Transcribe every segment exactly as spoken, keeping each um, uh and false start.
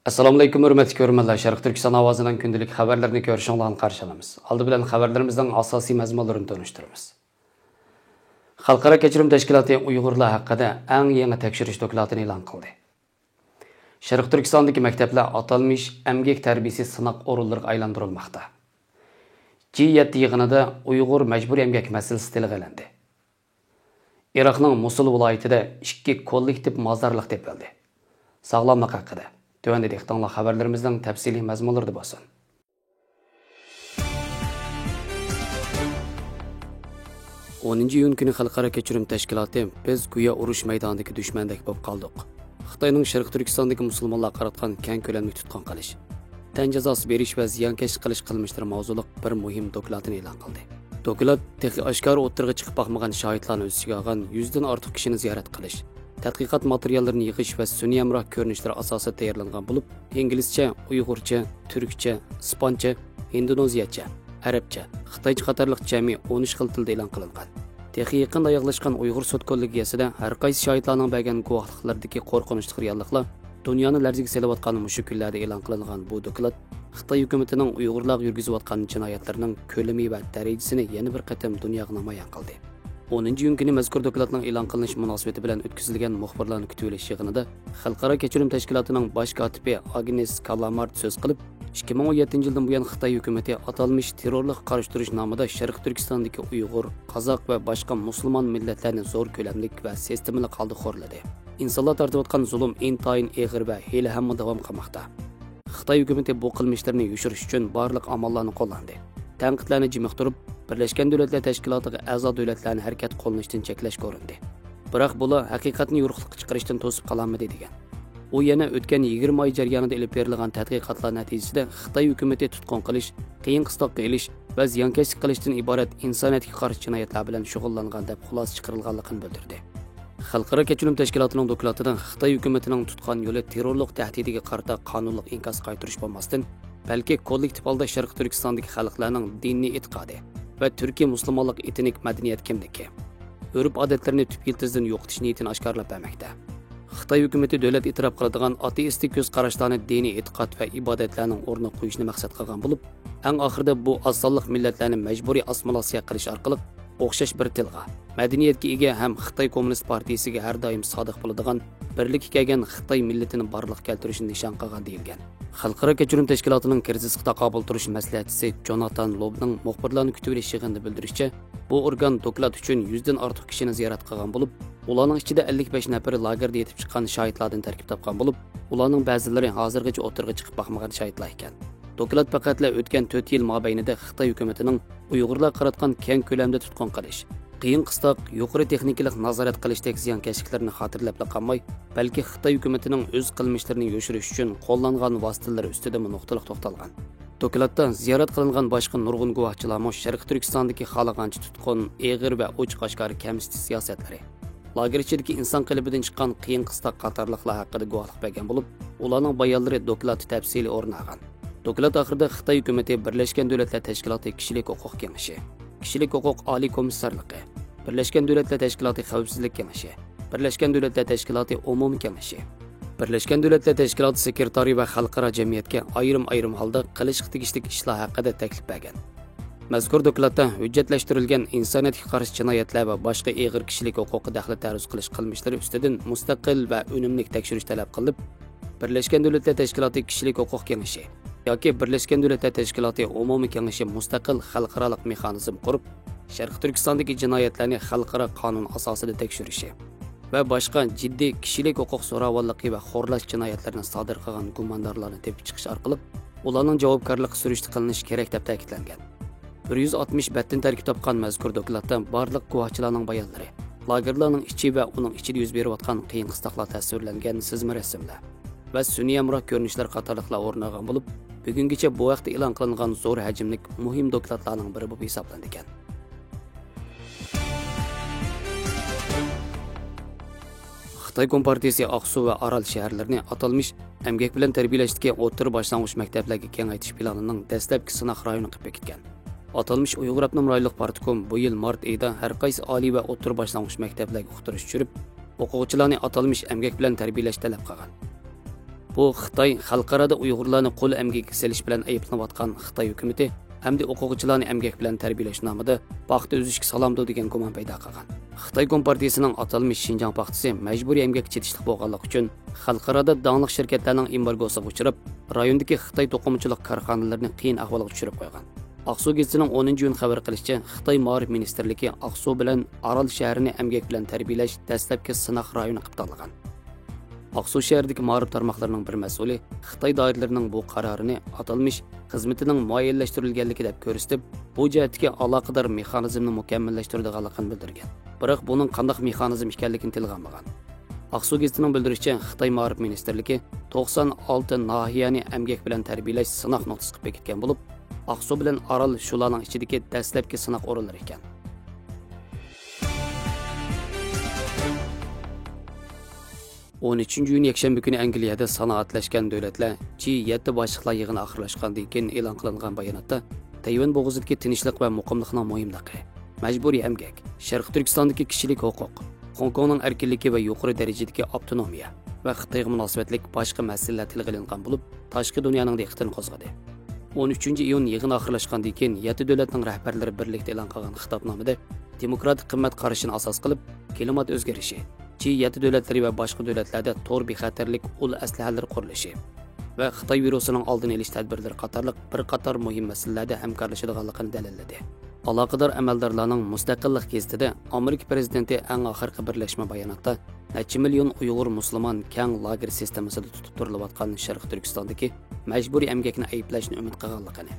ئەسسالامۇئەلەيكۇم، ھۆرمەتلىك كۆرۈرمەنلەر. شەرقىي تۈركىستان ئاۋازىنىڭ كۈندىلىك خەۋەرلىرىنى كۆرۈشۈڭلارنى قارشى ئالىمىز. ئالدى بىلەن خەۋەرلىرىمىزنىڭ ئاساسىي مەزمۇنلىرىنى تونۇشتۇرىمىز. خەلقئارا كەچۈرۈم تەشكىلاتى ئۇيغۇرلار ھەققىدە ئەڭ يېڭى تەكشۈرۈش دوكلاتىنى ئېلان قىلدى. شەرقىي تۈركىستاندىكى مەكتەپلەر ئاتالمىش ئەمگەك تەربىيىسى سىناق ئورۇنلىرىغا ئايلاندۇرۇلماقتا. جى يەتتە يىغىنىدا ئۇيغۇر مەجبۇرىي ئەمگەك مەسىلىسى تىلغا ئېلىندى. ئىراقنىڭ موسۇل ۋىلايىتىدە ئىككى كوللېكتىپ مازارلىق تېپىلدى. ساغلاملىق ھەققىدە. تۆۋەندە دىققىتىڭلار خەۋەرلىرىمىزنىڭ تەپسىلىي مەزمۇنلىرىدا بولسۇن. ئونىنچى ئىيۇن كۈنى خەلقئارا كەچۈرۈم تەشكىلاتى «بىز گويا ئۇرۇش مەيدانىدىكى دۈشمەندەك بولۇپ قالدۇق. خىتاينىڭ شەرقىي تۈركىستاندىكى مۇسۇلمانلارغا قاراتقان كەڭ كۆلەملىك تۇتقۇن قىلىش، تەن جازاسى بېرىش ۋە زىيانكەشلىك قىلىش قىلمىشلىرى» ماۋزۇلۇق بىر مۇھىم دوكلاتىنى ئېلان قىلدى. دوكلات تېخى ئاشكارا ئوتتۇرىغا چىقىپ باقمىغان شاھىتلارنى ئۆز ئىچىگە ئالغان يۈزدىن ئارتۇق كىشىنى زىيارەت قىلىش، تەتقىقات ماتېرىياللىرىنى يىغىش ۋە سۈنئىي ھەمراھ كۆرۈنۈشلىرى ئاساسىدا تەييارلانغان بولۇپ، ئىنگلىزچە، ئۇيغۇرچە، تۈركچە، ئىسپانچە، ھىندونېزىيەچە، ئەرەبچە، خىتايچە قاتارلىق جەمئىي ئون ئۈچ خىل تىلدا ئېلان قىلىنغان. تېخى يېقىندا ئاياغلاشقان ئۇيغۇر سوت كوللېگىيەسىدە ھەر قايسى شاھىتلارنىڭ بەرگەن گۇۋاھلىقلىرىدىكى قورقۇنچلۇق رېئاللىقلار دۇنيانى لەرزىگە سېلىۋاتقان مۇشۇ كۈنلەردە ئېلان قىلىنغان بۇ دوكلات خىتاي ھۆكۈمىتىنىڭ ئۇيغۇرلارغا يۈرگۈزۈۋاتقان جىنايەتلىرىنىڭ كۆلىمى ۋە دەرىجىسىنى يەنە بىر قېتىم دۇنياغا نامايان قىلدى. ئونىنچى ئىيۇن كۈنى مەزكۇر دوكلاتنىڭ ئېلان قىلىنىشى مۇناسىۋىتى بىلەن ئۆتكۈزۈلگەن مۇخبىرلارنى كۈتۈۋېلىش يىغىنىدا خەلقئارا كەچۈرۈم تەشكىلاتىنىڭ باش كاتىپى ئاگنېس كالامارت سۆز قىلىپ، ئىككى مىڭ ئون يەتتىنچى يىلدىن بۇيان خىتاي ھۆكۈمىتى ئاتالمىش تېررورلۇققا قارشى تۇرۇش نامىدا شەرقىي تۈركىستاندىكى ئۇيغۇر، قازاق ۋە باشقا مۇسۇلمان مىللەتلەرنى زور كۆلەملىك ۋە سىستېمىلىق ھالدا خورلىدى. ئىنسانلار تارتىۋاتقان زۇلۇم ئىنتايىن ئېغىر ۋە ھېلىھەممە داۋام قىلماقتا. خىتاي ھۆكۈمىتى بۇ قىلمىشلىرىنى يوشۇرۇش ئۈچۈن بارلىق ئاماللارنى قوللاندى. تەنقىدلەرنى جىمىقتۇرۇپ، بىرلەشكەن دۆلەتلەر تەشكىلاتىغا ئەزا دۆلەتلەرنى ھەرىكەت قوللىنىشتىن چەكلەشكە ئۇرۇندى. بىراق بۇلار ھەقىقەتنى يورۇقلۇققا چىقىرىشتىن توسۇپ قالالمىدى، دېگەن. ئۇ يەنە ئۆتكەن يىگىرمە ئاي جەريانىدا ئېلىپ بېرىلغان تەتقىقاتلار نەتىجىسىدە خىتاي ھۆكۈمىتى تۇتقۇن قىلىش، قىيىن قىستاققا ئېلىش ۋە زىيانكەشلىك قىلىشتىن ئىبارەت ئىنسانىيەتكە قارشى جىنايەتلەر بىلەن شۇغۇللانغان، دەپ خۇلاسە چىقىرىلغانلىقىنى بىلدۈردى. خەلقئارا كەچۈرۈم تەشكىلاتىنىڭ دوكلاتىدا خىتاي ھۆكۈمىتىنىڭ تۇتقان يولى تېررورلۇق تەھدىتىگە قارىتا قانۇنلۇق ئىنكاس قايتۇرۇش بولماستىن، بەلكى كوللېكتىپ ھالدا شەرقىي تۈركىستاندىكى خەلقلەرنىڭ دىنىي ئېتىقادى ۋە تۈركىي مۇسۇلمانلىق ئېتنىك مەدەنىيەت كىملىكى، ئۆرپ-ئادەتلىرىنى تۈپ يىلتىزىدىن يوقىتىش نىيىتىنى ئاشكارىلاپ بەرمەكتە. خىتاي ھۆكۈمىتى دۆلەت ئېتىراپ قىلىدىغان ئاتېئىستىك كۆز قاراشلارنى دىنىي ئېتىقاد ۋە ئىبادەتلەرنىڭ ئورنىغا قويۇشنى مەقسەت قىلغان بولۇپ، ئەڭ ئاخىرىدا بۇ ئاز سانلىق مىللەتلەرنى مەجبۇرىي ئاسسىمىلياتسىيە قىلىش ئارقىلىق ئوخشاش بىر تىلغا، مەدەنىيەتكە ئىگە ھەم خىتاي كوممۇنىست پارتىيىسىگە ھەر دائىم سادىق بولىدىغان، بىرلىككە كەلگەن خىتاي مىللىتىنى بارلىققا كەلتۈرۈشنى نىشان قىلغان، دېيىلگەن. خەلقئارا كەچۈرۈم تەشكىلاتىنىڭ كىرىزىسقا تاقابىل تۇرۇش مەسلىھەتچىسى جوناتان لوبنىڭ مۇخبىرلارنى كۈتۈۋېلىش يىغىنىدا بىلدۈرۈشىچە، بۇ ئورگان دوكلات ئۈچۈن يۈزدىن ئارتۇق كىشىنى زىيارەت قىلغان بولۇپ، ئۇلارنىڭ ئىچىدە ئەللىك بەش نەپىرى لاگېردا يېتىپ چىققان شاھىتلاردىن تەركىب تاپقان بولۇپ، ئۇلارنىڭ بەزىلىرى ھازىرغىچە ئوتتۇرىغا چىقىپ باقمىغان شاھىتلار ئىكەن. دوكلات پەقەتلا ئۆتكەن تۆت يىل مابەينىدە خىتاي ھۆكۈمىتىنىڭ ئۇيغۇرلارغا قاراتقان كەڭ كۆلەمدە تۇتقۇن قىلىش، قىيىن قىستاق، يۇقىرى تېخنىكىلىق نازارەت قىلىشتەك زىيانكەشلىكلىرىنى خاتىرىلەپلا قالماي، بەلكى خىتاي ھۆكۈمىتىنىڭ ئۆز قىلمىشلىرىنى يوشۇرۇش ئۈچۈن قوللانغان ۋاسىتىلىرى ئۈستىدىمۇ نۇقتىلىق توختالغان. دوكلاتتا زىيارەت قىلىنغان باشقا نۇرغۇن گۇۋاھچىلارمۇ شەرقىي تۈركىستاندىكى خالىغانچە تۇتقۇن، ئېغىر ۋە ئوچۇق-ئاشكارا كەمسىتىش سىياسەتلىرى، لاگېر ئىچىدىكى ئىنسان قېلىپىدىن چىققان قىيىن قىستاق قاتارلىقلار ھەققىدە گۇۋاھلىق بەرگەن بولۇپ، ئۇلارنىڭ بايانلىرى دوكلاتتا تەپسىلىي ئورۇن ئالغان. دوكلات ئاخىرىدا خىتاي ھۆكۈمىتى بىرلەشكەن دۆلەتلەر تەشكىلاتى كىشىلىك ھوقۇق كېڭىشى، كىشىلىك ھوقۇق ئالىي كومىسسارلىقى، بىرلەشكەن دۆلەتلەر تەشكىلاتى خەۋپسىزلىك كېڭىشى، بىرلەشكەن دۆلەتلەر تەشكىلاتى ئومۇمىي كېڭىشى، بىرلەشكەن دۆلەتلەر تەشكىلاتى سېكرېتارى ۋە خەلقئارا جەمئىيەتكە ئايرىم-ئايرىم ھالدا قىلىشقا تېگىشلىك ئىشلار ھەققىدە تەكلىپ بەرگەن. مەزكۇر دوكلاتتا ھۆججەتلەشتۈرۈلگەن ئىنسانىيەتكە قارشى جىنايەتلەر ۋە باشقا ئېغىر كىشىلىك ھوقۇققا دەخلى تەرۇز قىلىش قىلمىشلىرى ئۈستىدىن مۇستەقىل ۋە ئۈنۈملۈك تەكشۈرۈش تەلەپ قىلىنىپ، بىرلەشكەن دۆلەتلەر تەشكىلاتى كىشىلىك ھوقۇق كېڭىشى ياكى بىرلەشكەن دۆلەتلەر تەشكىلاتى ئومۇمىي كېڭىشى مۇستەقىل خەلقئارالىق مېخانىزم قۇرۇپ، شەرقىي تۈركىستاندىكى جىنايەتلەرنى خەلقئارا قانۇن ئاساسىدا تەكشۈرۈشى ۋە باشقا جىددىي كىشىلىك ھوقۇق زوراۋانلىقى ۋە خورلاش جىنايەتلىرىنى سادىر قىلغان گۇماندارلارنى تېپىپ چىقىش ئارقىلىق، ئۇلارنىڭ جاۋابكارلىققا سۈرۈشتە قىلىنىشى كېرەك، دەپ تەكىتلەنگەن. بىر يۈز ئاتمىش بەتتىن تەركىب تاپقان مەزكۇر دوكلاتتا بارلىق گۇۋاھچىلارنىڭ بايانلىرى، لاگېرلارنىڭ ئىچى ۋە ئۇنىڭ ئىچىدە يۈز بېرىۋاتقان قىيىن قىستاقلار تەسۋىرلەنگەن سىزما رەسىملەر ۋە سۈنئىي ھەمراھ كۆرۈنۈشلەر قاتارلىقلار ئورۇن ئالغان بولۇپ، بۈگۈنگىچە بۇ ھەقتە ئېلان قىلىنغان زور ھەجىملىك مۇھىم دوكلاتلارنىڭ بىرى بولۇپ ھېسابلىنىدىكەن. خىتاي كومپارتىيىسى ئاقسۇ ۋە ئارال شەھەرلىرىنى ئاتالمىش ئەمگەك بىلەن تەربىيەلەشتىكى ئوتتۇرا باشلانغۇچ مەكتەپلەرگە كېڭەيتىش پىلانىنىڭ دەسلەپكى سىناق رايونى قىلىپ بېكىتكەن. ئاتالمىش ئۇيغۇر ئاپتونوم رايونلۇق پارتكوم بۇ يىل مارت ئېيىدا ھەر قايسى ئالىي ۋە ئوتتۇرا باشلانغۇچ مەكتەپلەرگە ئۇقتۇرۇش چۈشۈرۈپ، ئوقۇغۇچىلارنى ئاتالمىش ئەمگەك بىلەن تەربىيەلەشنى تەلەپ قىلغان. بۇ خىتاي خەلقئارادا ئۇيغۇرلارنى قۇل ئەمگىكىگە سېلىش بىلەن ئەيىبلىنىۋاتقان خىتاي ھۆكۈمىتى ئەمدى ئوقۇغۇچىلارنى ئەمگەك بىلەن تەربىيەلەش نامىدا پاختا ئۈزۈشكە سالامدۇ دېگەن گۇمان پەيدا قىلغان. خىتاي كومپارتىيىسىنىڭ ئاتالمىش شىنجاڭ پاختىسى مەجبۇرىي ئەمگەككە چېتىشلىق بولغانلىقى ئۈچۈن، خەلقئارادا داڭلىق شىركەتلەرنىڭ ئېمبارگوسىغا ئۇچراپ، رايوندىكى خىتاي توقۇمىچىلىق كارخانىلىرىنى قىيىن ئەھۋالغا چۈشۈرۈپ قويغان. ئاقسۇ گېزىتىنىڭ ئونىنچى ئىيۇن خەۋەر قىلىشىچە، خىتاي مائارىپ مىنىستىرلىكى ئاقسۇ بىلەن ئارال شەھىرىنى ئەمگەك بىلەن تەربىيەلەش دەسلەپكى سىناق رايونى قىلىپ تاللىغان. ئاقسۇ شەھىرىدىكى مائارىپ تارماقلىرىنىڭ بىر مەسئۇلى خىتاي دائىرىلىرىنىڭ بۇ قارارىنى ئاتالمىش خىزمىتىنىڭ مۇئەييەنلەشتۈرۈلگەنلىكى دەپ كۆرسىتىپ، بۇ جەھەتتىكى ئالاقىدار مېخانىزمنى مۇكەممەللەشتۈرىدىغانلىقىنى بىلدۈرگەن. بىراق بۇنىڭ قانداق مېخانىزم ئىكەنلىكىنى تىلغا ئالمىغان. ئاقسۇ گېزىتىنىڭ بىلدۈرۈشىچە، خىتاي مائارىپ مىنىستىرلىكى توقسان ئالتە ناھىيەنى ئەمگەك بىلەن تەربىيەلەش سىناق نۇقتىسى قىلىپ بېكىتكەن بولۇپ، ئاقسۇ بىلەن ئارال شۇلارنىڭ ئىچىدىكى دەسلەپكى سىناق ئورۇنلىرى ئىكەن. ئون ئۈچىنچى ئىيۇن يەكشەنبە كۈنى ئەنگلىيەدە سانائەتلەشكەن دۆلەتلەر جى يەتتە باشلىقلار يىغىنى ئاخىرلاشقاندىن كېيىن ئېلان قىلىنغان باياناتتا، تەيۋەن بوغۇزىدىكى تىنچلىق ۋە مۇقىملىقنىڭ مۇھىملىقى، مەجبۇرىي ئەمگەك، شەرقىي تۈركىستاندىكى كىشىلىك ھوقۇق، خوڭكوڭنىڭ ئەركىنلىكى ۋە يۇقىرى دەرىجىدىكى ئاپتونومىيە ۋە خىتايغا مۇناسىۋەتلىك باشقا مەسىلىلەر تىلغا ئېلىنغان بولۇپ، تاشقى دۇنيانىڭ دىققىتىنى قوزغىدى. ئون ئۈچىنچى ئىيۇن يىغىن ئاخىرلاشقاندىن كېيىن، يەتتە دۆلەتنىڭ رەھبەرلىرى بىرلىكتە ئېلان قىلغان خىتابنامىدە، دېموكراتىك قىممەت قارىشىنى ئاساس قىلىپ، كىلىمات ئۆزگىرىشى، جى يەتتە دۆلەتلىرى ۋە باشقا دۆلەتلەردە تور بىخەتەرلىك ئۇل ئەسلىھەلىرى قۇرۇلۇشى ۋە خىتاي ۋىرۇسىنىڭ ئالدىنى ئېلىش تەدبىرلىرى قاتارلىق بىر قاتار مۇھىم مەسىلىلەردە ھەمكارلىشىدىغانلىقىنى دەلىللىدى. ئالاقىدار ئەمەلدارلارنىڭ مۇستەقىللىق گېزىتىدە ئامېرىكا پىرېزىدېنتى ئەڭ ئاخىرقى بىرلەشمە باياناتتا نەچچە مىليون ئۇيغۇر مۇسۇلمان كەڭ لاگېر سىستېمىسىدا تۇتۇپ تۇرۇلۇۋاتقان شەرقىي تۈركىستاندىكى مەجبۇرىي ئەمگەكنى ئەيىبلەشنى ئۈمىد قىلغانلىقىنى،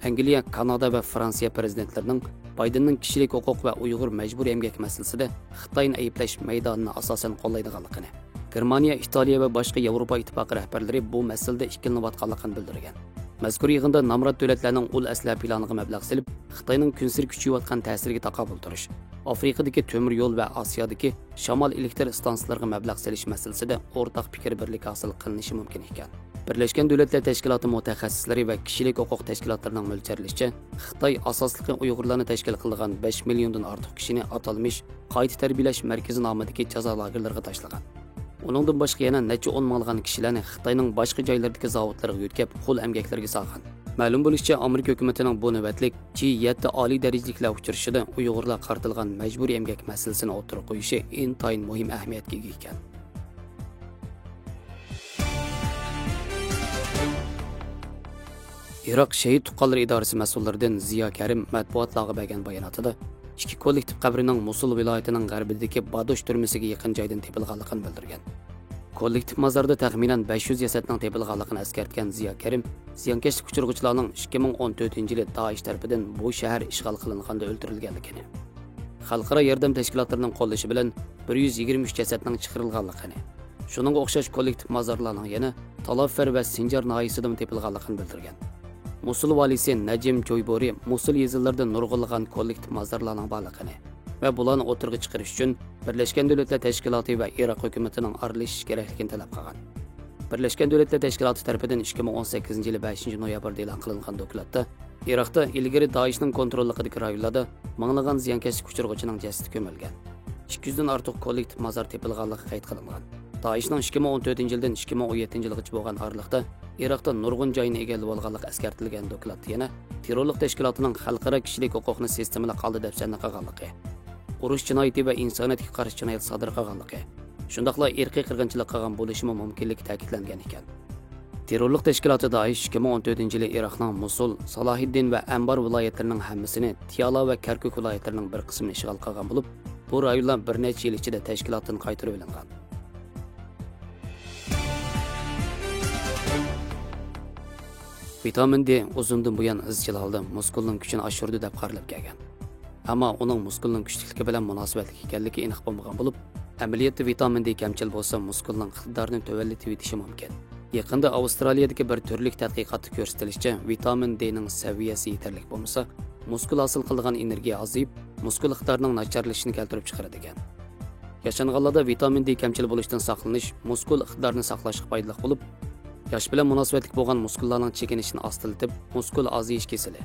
ئەنگلىيە، كانادا ۋە فرانسىيە پىرېزىدېنتلىرىنىڭ بايدېننىڭ كىشىلىك ھوقۇق ۋە ئۇيغۇر مەجبۇرىي ئەمگەك مەسىلىسىدە خىتاينى ئەيىبلەش مەيدانىنى ئاساسەن قوللايدىغانلىقىنى، گېرمانىيە، ئىتالىيە ۋە باشقا ياۋروپا ئىتتىپاقى رەھبەرلىرى بۇ مەسىلىدە ئىككىلىنىۋاتقانلىقىنى بىلدۈرگەن. مەزكۇر يىغىندا نامرات دۆلەتلەرنىڭ ئۇل ئەسلىھە پىلانىغا مەبلەغ سېلىپ، خىتاينىڭ كۈنسېرى كۈچىيىۋاتقان تەسىرىگە تاقابىل تۇرۇش، ئافرىقىدىكى تۆمۈر يول ۋە ئاسىيادىكى شامال ئېلېكتر ئىستانسىلىرىغا مەبلەغ سېلىش مەسىلىسىدە ئورتاق پىكىر بىرلىكى ھاسىل قىلىنىشى مۇمكىن ئىكەن. بىرلەشكەن دۆلەتلەر تەشكىلاتى مۇتەخەسسىسلىرى ۋە كىشىلىك ھوقۇق تەشكىلاتلىرىنىڭ مۆلچەرلىشىچە، خىتاي ئاساسلىقى ئۇيغۇرلارنى تەشكىل قىلىدىغان بەش مىليوندىن ئارتۇق كىشىنى ئاتالمىش قايتا تەربىيەلەش مەركىزى نامىدىكى جازا لاگېرلىرىغا تاشلىغان. ئۇنىڭدىن باشقا يەنە نەچچە ئون مىڭلىغان كىشىلەرنى خىتاينىڭ باشقا جايلىرىدىكى زاۋۇتلىرىغا يۆتكەپ، قۇل ئەمگەكلىرىگە سالغان. مەلۇم بولۇشىچە، ئامېرىكا ھۆكۈمىتىنىڭ بۇ نۆۋەتلىك جى يەتتە ئالىي دەرىجىلىكلەر ئۇچرىشىشىدا ئۇيغۇرلارغا قارىتىلغان مەجبۇرىي ئەمگەك مەسىلىسىنى ئوتتۇرىغا قويۇشى ئىنتايىن مۇھىم ئەھمىيەتكە ئىگە ئىكەن. ئىراق شېھىت تۇغقانلىرى ئىدارىسى مەسئۇللىرىدىن زىيا كەرىم مەتبۇئاتلارغا بەرگەن باياناتىدا، ئىككى كوللېكتىپ قەبرىنىڭ مۇسۇل ۋىلايىتىنىڭ غەربىدىكى بادوش تۈرمىسىگە يېقىن جايدىن تېپىلغانلىقىنى بىلدۈرگەن. كوللېكتىپ مازاردا تەخمىنەن بەش يۈز جەسەتنىڭ تېپىلغانلىقىنى ئەسكەرتكەن زىيا كەرىم، زىيانكەشلىك ئۇچرىغۇچىلارنىڭ ئىككى مىڭ ئون تۆتىنچى يىلى دائىش تەرىپىدىن بۇ شەھەر ئىشغال قىلىنغاندا ئۆلتۈرۈلگەنلىكىنى، خەلقئارا ياردەم تەشكىلاتلىرىنىڭ قوللىشى بىلەن بىر يۈز يىگىرمە ئۈچ جەسەتنىڭ چىقىرىلغانلىقىنى، شۇنىڭغا ئوخشاش كوللېكتىپ مازارلارنىڭ يەنە تالافەر ۋە سىنجار ناھىيەسىدىمۇ تېپىلغانلىقىنى بىلدۈرگەن. موسۇل ۋالىيسى نەجىم جويبورى موسۇل يېزىلىرىدا نۇرغۇنلىغان كوللېكتىپ مازارلارنىڭ بارلىقىنى ۋە بۇلارنى ئوتتۇرىغا چىقىرىش ئۈچۈن بىرلەشكەن دۆلەتلەر تەشكىلاتى ۋە ئىراق ھۆكۈمىتىنىڭ ئارىلىشىشى كېرەكلىكىنى تەلەپ قىلغان. بىرلەشكەن دۆلەتلەر تەشكىلاتى تەرىپىدىن ئىككى مىڭ ئون سەككىزىنچى يىلى بەشىنچى نويابىردا ئېلان قىلىنغان دوكلاتتا، ئىراقتا ئىلگىرى دائىشنىڭ كونتروللۇقىدىكى رايونلاردا مىڭلىغان زىيانكەشلىك ئۇچرىغۇچىنىڭ جەسىتى كۆمۈلگەن. ئىككى يۈزدىن ئارتۇق كوللېكتىپ مازار تېپىلغانلىقى قەيت قىلىنغان. دائىشنىڭ ئىككى مىڭ ئون تۆتىنچى يىلدىن ئىككى مىڭ ئون يەتتىنچى يىلغىچە بولغان ئارىلىقتا ئىراقتا نۇرغۇن جاينى ئىگىلىۋالغانلىقى ئەسكەرتىلگەن دوكلاتتا يەنە تېررورلۇق تەشكىلاتىنىڭ خەلقئارا كىشىلىك ھوقۇقنى سىستېمىلىق ھالدا دەپسەندە قىلغانلىقى، ئۇرۇش جىنايىتى ۋە ئىنسانىيەتكە قارشى جىنايەت سادىر قىلغانلىقى، شۇنداقلا ئىرقىي قىرغىنچىلىق قىلغان بولۇشىمۇ مۇمكىنلىكى تەكىتلەنگەن ئىكەن. تېررورلۇق تەشكىلاتى دائىش ئىككى مىڭ ئون تۆتىنچى يىلى ئىراقنىڭ موسۇل، سالاھىددىن ۋە ئەنبار ۋىلايەتلىرىنىڭ ھەممىسىنى، تىيالا ۋە كەركۇك ۋىلايەتلىرىنىڭ بىر قىسمىنى ئىشغال قىلغان بولۇپ، بۇ رايونلار بىر نەچچە يىل ئىچىدە تەشكىلاتتىن قايتۇرۇۋېلىنغان. ۋىتامىن دې ئۇزۇندىن بۇيان ئىزچىل ھالدا مۇسكۇلنىڭ كۈچىنى ئاشۇرىدۇ دەپ قارىلىپ كەلگەن. ئەمما ئۇنىڭ مۇسكۇلنىڭ كۈچلۈكلۈكى بىلەن مۇناسىۋەتلىك ئىكەنلىكى ئېنىق بولمىغان بولۇپ، ئەمەلىيەتتە ۋىتامىن دې كەمچىل بولسا مۇسكۇلنىڭ ئىقتىدارىنى تۆۋەنلىتىۋېتىشى مۇمكىن. يېقىندا ئاۋسترالىيەدىكى بىر تۈرلۈك تەتقىقاتتا كۆرسىتىلىشىچە، ۋىتامىن دېنىڭ سەۋىيەسى يېتەرلىك بولمىسا، مۇسكۇل ھاسىل قىلىدىغان ئېنېرگىيە ئازىيىپ، مۇسكۇل ئىقتىدارىنىڭ ناچارلىشىشىنى كەلتۈرۈپ چىقىرىدىكەن. ياشانغانلاردا ۋىتامىن دې كەمچىل بولۇشتىن ساقلىنىش مۇسكۇل ئىقتىدارىنى ساقلاشقا پايدىلىق بولۇپ، ياش بىلەن مۇناسىۋەتلىك بولغان مۇسكۇللارنىڭ چېكىنىشىنى ئاستىلىتىپ، مۇسكۇل ئازىيىش كېسىلى،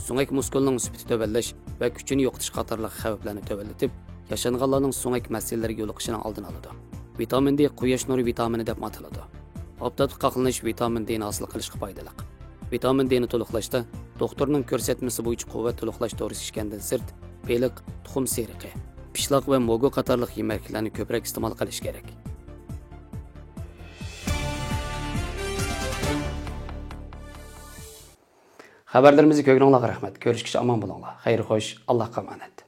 سۆڭەك مۇسكۇلىنىڭ سۈپىتى تۆۋەنلەش ۋە كۈچىنى يوقىتىش قاتارلىق خەۋپلەرنى تۆۋەنلىتىپ، ياشانغانلارنىڭ سۆڭەك مەسىلىلىرىگە يولۇقۇشىنىڭ ئالدىنى ئالىدۇ. ۋىتامىن دې قۇياش نۇرى ۋىتامىنى دەپمۇ ئاتىلىدۇ. ئاپتاپقا قاقلىنىش ۋىتامىن دېنى ھاسىل قىلىشقا پايدىلىق. ۋىتامىن دېنى تولۇقلاشتا دوختۇرنىڭ كۆرسەتمىسى بويىچە قۇۋۋەت تولۇقلاش دورىسى ئىچكەندىن سىرت، بېلىق، تۇخۇم سېرىقى، پىشلاق ۋە موگۇ قاتارلىق يېمەكلىكلەرنى كۆپرەك ئىستېمال قىلىش كېرەك. خەۋەرلىرىمىزنى كۆرگىنىڭلارغا رەھمەت. كۆرۈشكىچە ئامان بولۇڭلار. خەير خوش، ئاللاھقا ئامانەت.